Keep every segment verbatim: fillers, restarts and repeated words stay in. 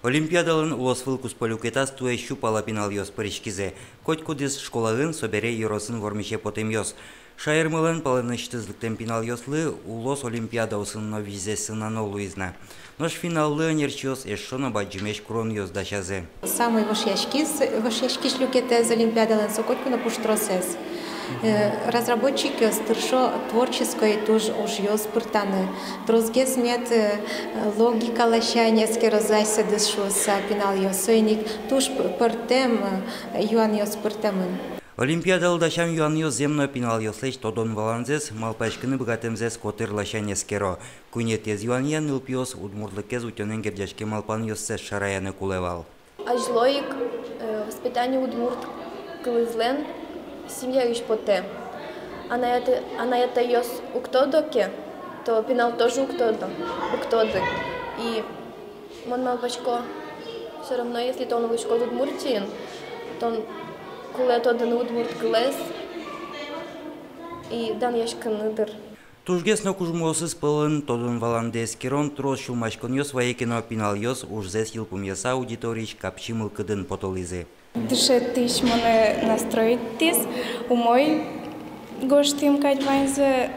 Олимпиадалэн улосвыл куспо люкетаз туэ сю пала пиналъёс пыриськизы. Котькудӥз школаын, собере ёросын вормисе потэмъёс. Шаермылэн палэнысьтыз лыктэм пиналъёслы улос олимпиадаосын но визьзэс сынано луиз на. Нош финаллы ӧнерчиос эшшо но бадӟымесь куронъёс дасязы. Самой вошъяськись, вошъяськись люкетэз олимпиадалэн со котьку но пуштросэз. Э, разработчикъёс тыршо творческой туж ужъёс пыртаны. Тросгес мед, э, логика ласянь эскерозы асьсэдыз шуыса пиналъёс. Соин ик туж п-, пӧртэм, э, юанъёс пыртэмын. Олимпиадалы дасям юанъёс зэм но пиналъёслэсь тодон-валанзэс, малпаськыны быгатэмзэс котыр ласянь эскеро. Куинетӥез юанъя нылпиос удмуртлыкез утёнэн герӟаськем малпанъёссэс шараяны кулэ вал. Азьло ик, э, воспитание удмурт кылызлэн семьяысь потэ. Анай-ата-, анай-атайёс уг тодо ке, то пинал тоже уг тодо, уг тоды. И мон малпасько, всё равно, если тон улӥськод Удмуртиын, тон кулэ тодыны удмурт кылэз и данъяськыны дыр. Тужгес но кужмоосыз пӧлын тодон-валанды эскерон трос сюлмаськонъёс вае ке но, пиналъёс ужзэс йылпумъяса аудиториысь капчи мылкыдын потылӥзы. Дышетӥсь монэ настроить кариз, умой гожтӥм кадь ваньзэ,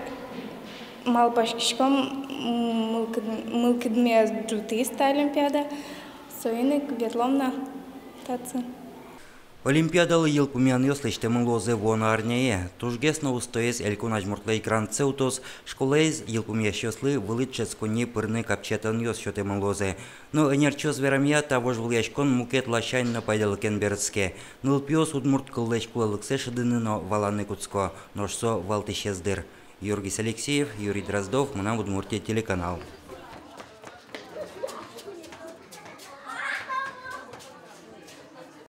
малпаськиськом, м, мылкыд-, мылкыдме ӝутӥз та олимпиада, соин ик ветлом на татчы. Олимпиадалы йылпумъянъёс лэсьтэмын луозы вуоно арняе. Тужгес но устоез элькун азьмуртлэсь грантсэ утоз, школаез йылпумъясьёслы вылӥ дышетсконние пырыны капчиятонъёс сётэмын луозы. Но ӧнерчиос верамъя, та вожвылъяськон мукет ласянь но пайдалыкен берытске. Нылпиос удмурт кыллэсь кулэлыксэ шӧдыны но валаны кутско, нош со валтӥсез дыр. Юргис Алексеев, Юрий Дроздов, «Мынам Удмуртие» телеканал.